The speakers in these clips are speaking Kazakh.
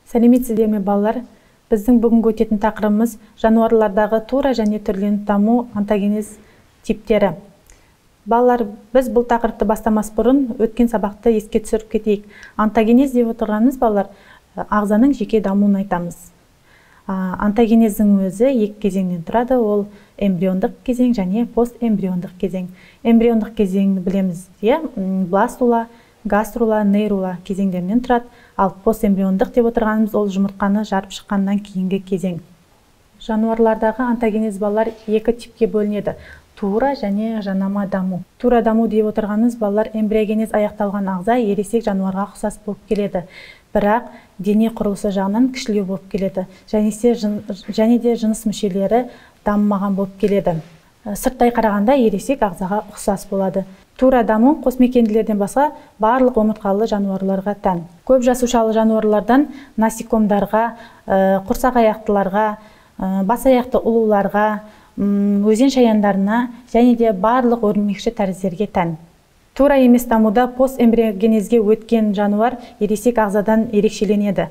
Сәлеметсіздер ме, балалар? Біздің бүгінгі өтетін тақырыбымыз жануарлардағы тура және түрленіп даму онтогенез типтері. Балалар, біз бұл тақырыпты бастамас бұрын өткен сабақты еске түсіріп кетейік. Онтогенез деп отырғанымыз, балалар, ағзаның жеке дамуын айтамыз. Онтогенездің өзі екі кезеңнен тұрады. Ол эмбриондық кезең және постэмбриондық кезең. Эмбриондық кезеңді білеміз, иә, бластула, гаструла, нейрула кезеңдерінен тұрады. Ал постэмбриондық деп отырғанымыз ол жұмыртқаны жарып шыққаннан кейінгі кезең. Жануарлардағы онтогенез, балалар, екі типке бөлінеді. Тура және жанама даму. Тура даму деп отырғанымыз, балалар, эмбриогенез аяқталған ағза ересек жануарға ұқсас болып келеді. Бірақ дене құрылысы жағынан кішілеу болып келеді. Және де жыныс мүшелері дамымаған болып келеді. Сырттай қарағанда ересек ағзаға ұқсас болады. Тура даму қосмекенділерден басқа барлық омыртқалы жануарларға тән. Көп жасушалы жануарлардан насекомдарға, құрсақ аяқтыларға, бас аяқты ұлуларға, өзен шаяндарына және де барлық өрмекші тәріздерге тән. Тура емес дамуда постэмбриогенезге өткен жануар ересек ағзадан ерекшеленеді.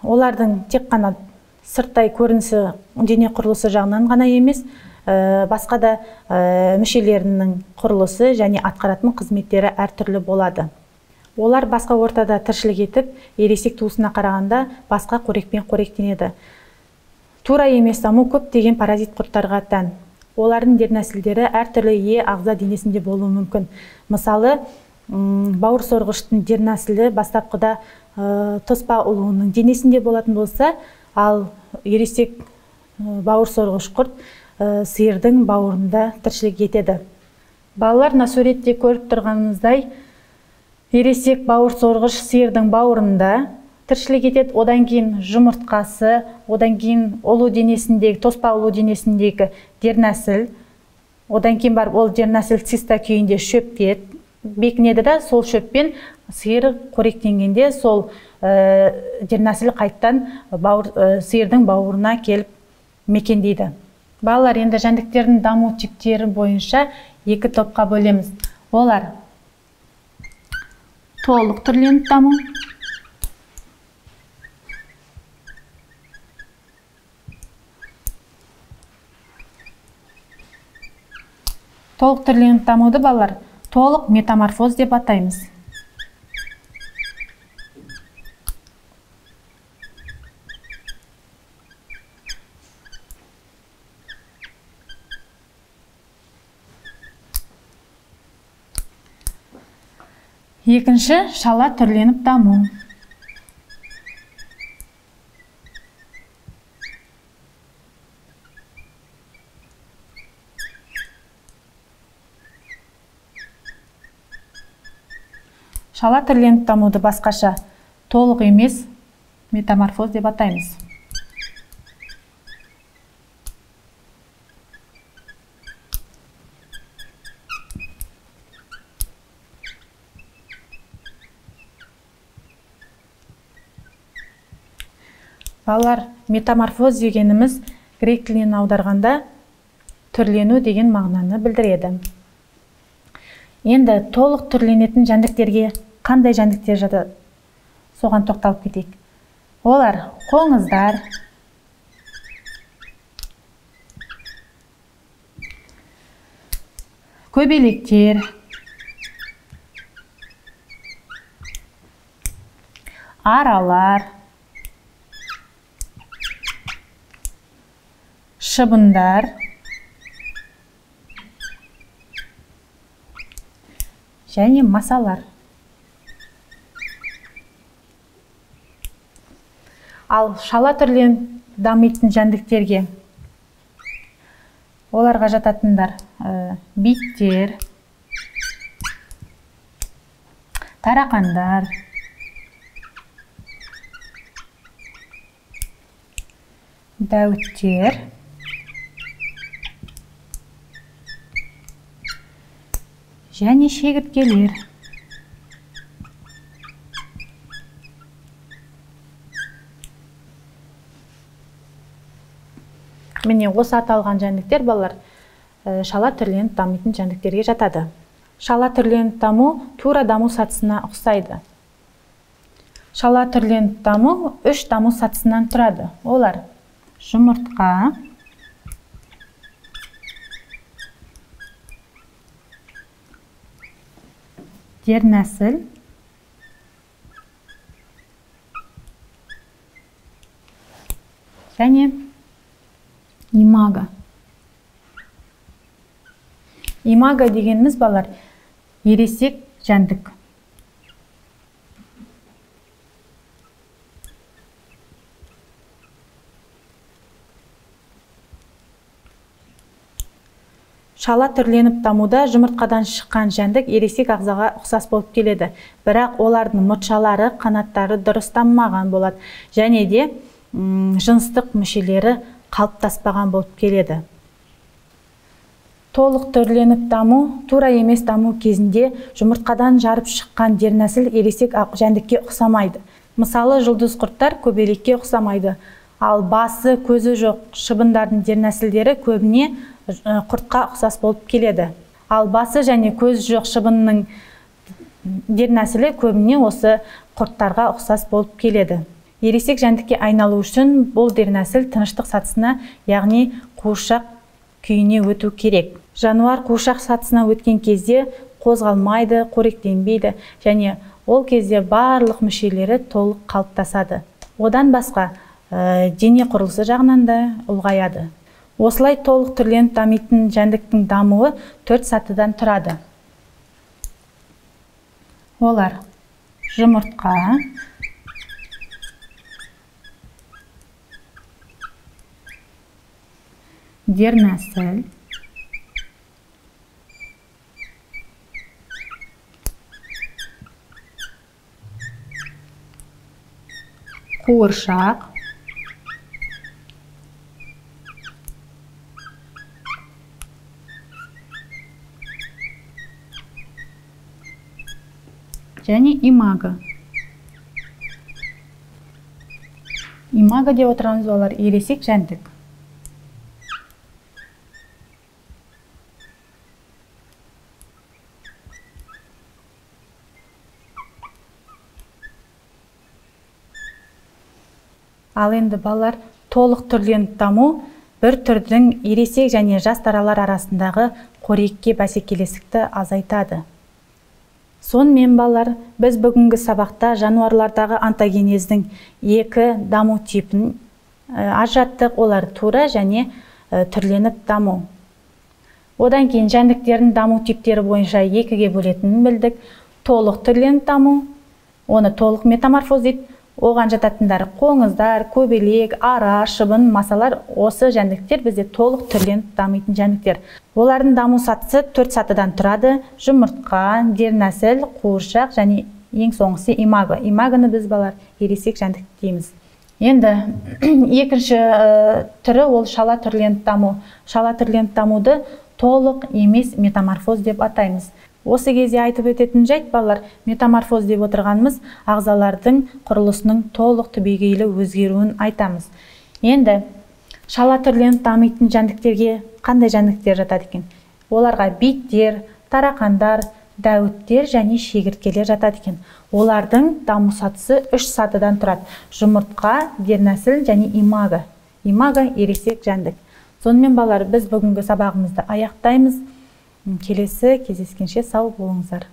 Олардың тек қана сырттай көрінісі, дене құрылысы жағынан ғана емес, басқа да мүшелерінің құрылысы және атқаратын қызметтері әртүрлі болады. Олар басқа ортада тіршілік етіп, ересек туысына қарағанда басқа қорекпен қоректенеді. Тура емес даму көптеген паразит құрттарға тән. Олардың дернәсілдері әртүрлі ие ағза денесінде болуы мүмкін. Мысалы, бауыр сорғыштың дернәсілі бастапқыда тоспа ұлуының денесінде болатын болса, ал ересек бауыр сорғыш құрт сиырдың бауырында тіршілік етеді. Балалар, мына суретте көріп тұрғанымыздай, ересек бауыр сорғыш сиырдың бауырында тіршілік етеді. Одан кейін жұмыртқасы, одан кейін ұлу денесіндегі, тоспа ұлу денесіндегі дернәсіл, одан кейін барып ол дернәсіл циста күйінде шөпке бекінеді да, сол шөппен сиыр қоректенгенде сол дернәсіл қайттан сиырдың бауырына келіп мекендейді. Балалар, енді жәндіктердің даму типтері бойынша екі топқа бөлеміз. Олар толық түрленіп даму, толық түрленіп дамуды, балалар, толық метаморфоз деп атаймыз. Екінші, шала түрленіп даму. Шала түрленіп дамуды басқаша толық емес метаморфоз деп атаймыз. Балалар, метаморфоз дегеніміз грек тілінен аударғанда түрлену деген мағынаны білдіреді. Енді толық түрленетін жәндіктерге қандай жәндіктер жатады? Соған тоқталып кетейік. Олар қоңыздар, көбелектер, аралар, шыбындар және масалар. Ал шала түрленіп дамитын жәндіктерге, оларға жататындар биттер, тарақандар, дәуіттер, және шегірткелер. Міне, осы аталған жәндіктер, балалар, шала түрленіп дамитын жәндіктерге жатады. Шала түрленіп даму тура даму сатысына ұқсайды. Шала түрленіп даму үш даму сатысынан тұрады. Олар жұмыртқа, дернәсіл және имаго. Имаго дегеніміз, балалар, ересек жәндік. Шала түрленіп дамуда жұмыртқадан шыққан жәндік ересек ағзаға ұқсас болып келеді. Бірақ олардың мұртшалары, қанаттары дұрыс дамымаған болады. Және де жыныстық мүшелері қалыптаспаған болып келеді. Толық түрленіп даму, тура емес даму кезінде жұмыртқадан жарып шыққан дернәсіл ересек жәндікке ұқсамайды. Мысалы, жұлдыз құрттар көбелекке ұқсамайды. Ал басы, көзі жоқ шыбындардың дернәсілдері көбіне құртқа ұқсас болып келеді. Ал басы және көзі жоқ шыбынның дернәсілі көбіне осы құрттарға ұқсас болып келеді. Ересек жәндікке айналу үшін бұл дернәсіл тыныштық сатысына, яғни қуыршақ күйіне өту керек. Жануар қуыршақ сатысына өткен кезде қозғалмайды, қоректенбейді және ол кезде барлық мүшелері толық қалыптасады. Одан басқа дене құрылысы жағынан да ұлғаяды. Осылай толық түрленіп дамитын жәндіктің дамуы 4 сатыдан тұрады. Олар жұмыртқа, дернәсіл, қуыршақ, және имаго. Имаго деп отырғанымыз олар ересек жәндік. Ал енді, балалар, толық түрленіп даму бір түрдің ересек және жас даралар арасындағы қорекке бәсекелестікті азайтады. Сонымен, балалар, біз бүгінгі сабақта жануарлардағы онтогенездің екі даму типін ажыраттық. Олар тура және түрленіп даму. Одан кейін жәндіктердің даму типтері бойынша екіге бөлетінін білдік. Толық түрленіп даму, оны толық метаморфоз дейді. Оған жататындар қоңыздар, көбелек, ара, шыбын, масалар, осы жәндіктер бізде толық түрленіп дамитын жәндіктер. Олардың даму сатысы 4 сатыдан тұрады. Жұмыртқа, дернәсіл, қуыршақ және ең соңғысы имаго. Имагоны біз, балалар, ересек жәндік дейміз. Енді екінші түрі ол шала түрленіп даму. Шала түрленіп дамуды толық емес метаморфоз деп атаймыз. Осы кезде айтып өтетін жайт, балалар, метаморфоз деп отырғанымыз ағзалардың құрылысының толық түбегейлі өзгеруін айтамыз. Енді шала түрленіп дамитын жәндіктерге қандай жәндіктер жатады екен? Оларға биттер, тарақандар, дәуіттер және шегірткелер жатады екен. Олардың даму сатысы 3 сатыдан тұрады. Жұмыртқа, дернәсіл және имаго. Имаго ересек жәндік. Сонымен, балалар, біз бүгінгі сабағымызды аяқтаймыз. Келесі кездескенше сау болыңыздар.